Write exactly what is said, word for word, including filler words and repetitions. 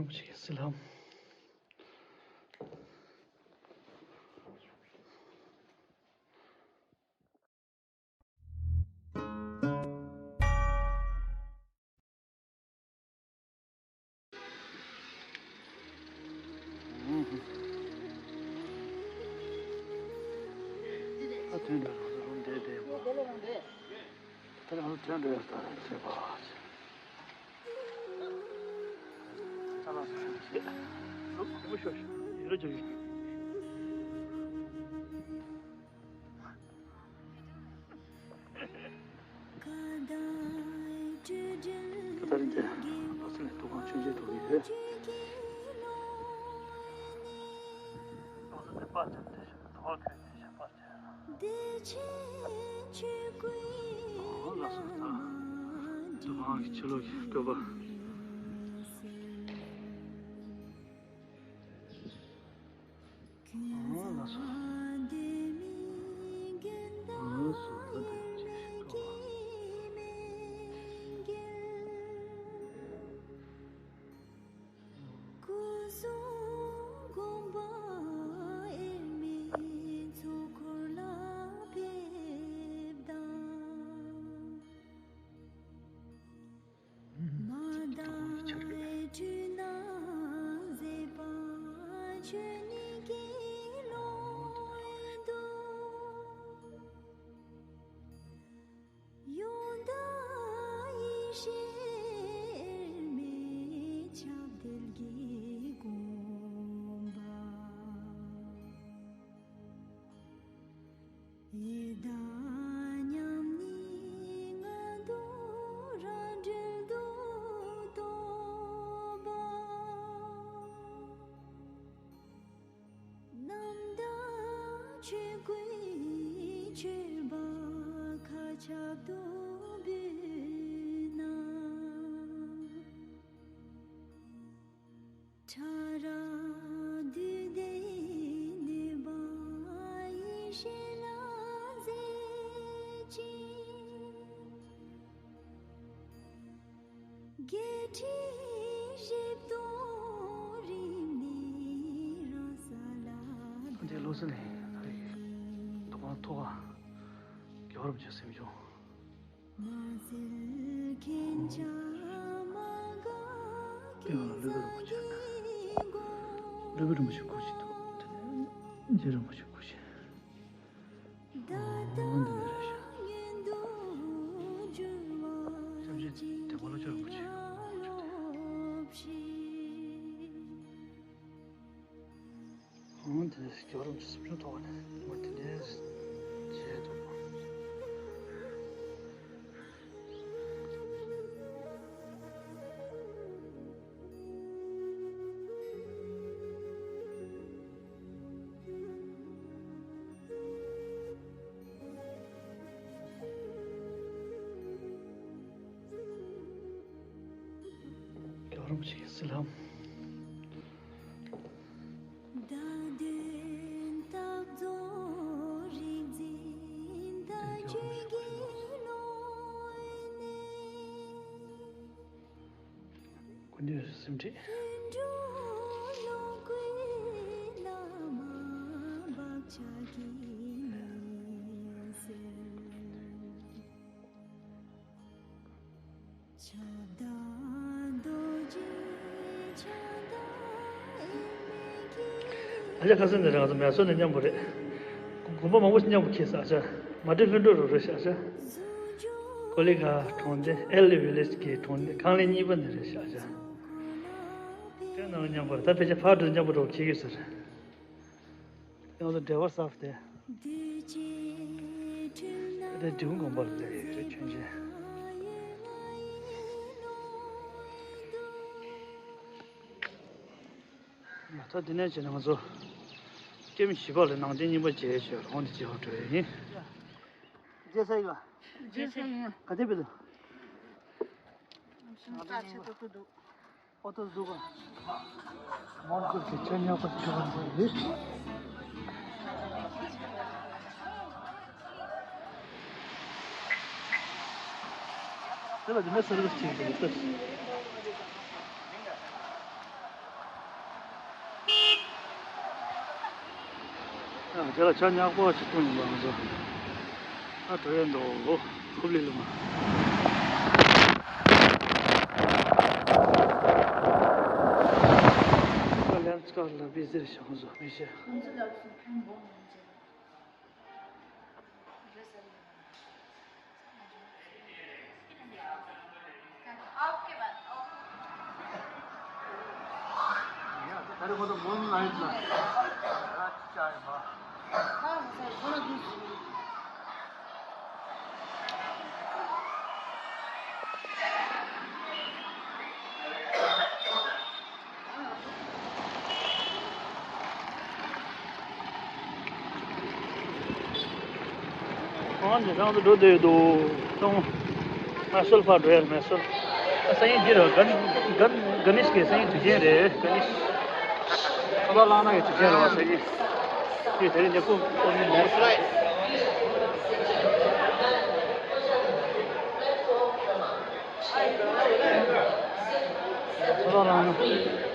ཞིག་སི་ལྷམ། ཨ་དོན་འདྲ་རང་ཚོ་རང་བསྡད་བསྡད་པ། ད་རང་ཚོ་དོན་འདྲ་ཡོད་ད་བྱེད་པ། ད་རང་ཚོ་བྱེད་ལུགས་གོམས་པ་ཤོར་ཤོར་ཡོད་ར་ཅོ་ཡོད། ད་རིང་དེ་ལོ་ཚད་ནས་འདུ་ཁང་ཆུང་ཆུང་འགྲོ་གི་ཡོད། ལོ་ཚད་དེ་པར་བརྒྱབ་སྟེ་དོ་ཁོ་ཁོས་དེ་བཞིན་པར་བརྒྱབ། ཨོ་ལགས་སོ། ད་འདུ་ཁང་གི་ཕྱི་ལོགས་ཀྱི་བཀོད་པ། ཨོ་ལགས་སོ། ཨོ་སོ། ད་དེ་ཅིག་ཤི་ཏོ། སྐུ་གསུང་དགོངས་པ་དབྱེར་མེད་ཚོགས་འཁོར་ལ་ཕེབས་དང་། མ་དག་འཁྲུལ་སྣང་ཟད་པ་ཆོས་ཉིད་ཀྱི་ཀློང་དུ། ཡོངས་དག་ཡེ་ཤེས་དབྱེར་མེད་ཁྱབ་བརྡལ་གྱི་དགོངས་པ། ཡི་དྭགས་མཉམ་ཉིད་ངང་དུ་རང་གྲོལ་དུ་རྟོགས་པ། རྣམ་དག་ཆོས་སྐུའི་མཆོད་པ་མཁའ་ཁྱབ་ཏུ་འབུལ་ན། ཕྲ་རགས་བདུད་སྡེའི་གནོད་པ་ཡེ་ཤེས་ལ་འཛིན་ཅིང་། བརྒྱད་ཁྲི་བཞི་སྟོང་རིམ་ནས་རང་ས་ལ། འདི་ལོ་སི་ལེ་ཡིན། ད་རེས་འདུ་ཁང་ཐོག་ཁ་རྒྱལ་བ་རིན་པོ་ཆེ་གཟིམ་ཆུང་། ཡང་སློབ་དཔོན་རིན་པོ་ཆེ། སློབ་དཔོན་རིན་པོ་ཆེ་སྐུ་ཞིག་འདུག་རྗེ་རིན་པོ་ཆེ་སྐུ་ཞིག་འདུག་འདི་རེད་ཤག་སྐྱབས་རྗེ་དེ་མ་ལོ་ཆོས་རིན་པོ་ཆེ། འོ་དེ་ནས་རྒྱལ་བ་རིན་པོ་ཆེ་གཟིམ་ཆུང་ཐོག་ནས་མ་དེ་འདྲའི་བྱས་འདུག་རྒྱལ་བ་རིན་པོ་ཆེ་གི་གསེར་ལྷམ། བདག་མདུན་རྟག་རྫོགས་རིག་འཛིན་བདག་ཆོས་ཀྱི་ཀློང་ནས། ཀུན་འདུས་སེམས་ཁྲིད། ལྷུན་གྲུབ་ལོངས་སྐུའི་བླ་མ་བག་ཆགས་ཀྱི་མེ་ཟེར། ཁྱབ་བདག་རྡོ་རྗེ་ཕྱག་དང་དབྱེར་མེད་ཀྱི། ཨ་ཅག་ཁ་སང་ནས་རང་ཚོ་མེ་སོར་ནས་མཉམ་པོ་རེད། དགོན་པ་མང་པོ་ཞིག་མཉམ་པོ་འཁྱེར་ས། ཨ་ཅག་མ་ཏྲི་ལྷུན་གྲུབ་རུ་རེད་ཤག་ཨ་ཅག་ཀོ་ལི་གྷལ་གྲོང་སྡེ་ཨེལ་ཝི་ལེཇ་གི་གྲོང་སྡེ་ཁང་ལེན་གཉིས་པ་ནས་རེད་ཤག་ཨ་ཅག་དེ་ནང་མཉམ་པོ་རེད། ད་ཕལ་ཆེར་ཕར་འགྲོ་མཉམ་པོ་འགྲོ་འཁྱེར་གྱི་ཟེར། ཡང་ན་འབྲེལ་བ་གསར་དེ། དེ་འབྲི་གུང་དགོན་པ་ལ་སླེབས་ཡོད་རེད་ཁྱོད་ཆེན། ད་དེ་ནས་བྱས་ན་ང་ཚོ་ཀེམ་བཞི་པ་ལ་ནང་རྟེན་རྙིང་པ་མཇལ་བྱས་རོང་དེ་མཇལ་བར་འགྲོ་ཡ་ཡིན། རྗེས་ས་ཡིན་ལ། རྗེས་ས་ཡིན། ག་དེ་བེད། ཨོ་ཏོ་ཟུག་ག་མོན་གྷོ་གི་ཆ་ཉག་པ་ཆེ་བ་འདི་རེད། དེ་ལ་དེ་ནས་སར་བིས་བྱེད་ཀྱི་འདུག་ཟེར། ཨ། དེ་ལ་ཇ་ཉག་པོ་ཞིག་བཏུང་ཡིན་པ་ང་ཚོ། ཨ། འགྲོ་ཡས་འདུག་ཧོབ་ལི་ལུང་། ཨ། ལེན་སི་ཀར་ལ་བི་ཟེར་ཞང་བཟོ་མི་ཤེས། ཨང་། ཇེ་ཐང་དུ་འགྲོ་བསྡད་ཡོད་དོ། ཏོང་། མེ་སོལ་ཕར་འགྲོ་ཡ་རེད། མེ་སོལ། ཨ། སང་ཉིན་འདི་རེད། གན་གན་ག་ནིས་གི་སང་ཉིན་དུས་ཆེན་རེད། ག་ནིས། ཁ་པར་བླངས་ན་གི་དུས་ཆེན་རེད་པ། སང་ཉིན། དེ་དེ་རིང་ཉེ་པོ་ཨོ་མི་མེད། ཁ་པར་བླངས་ན།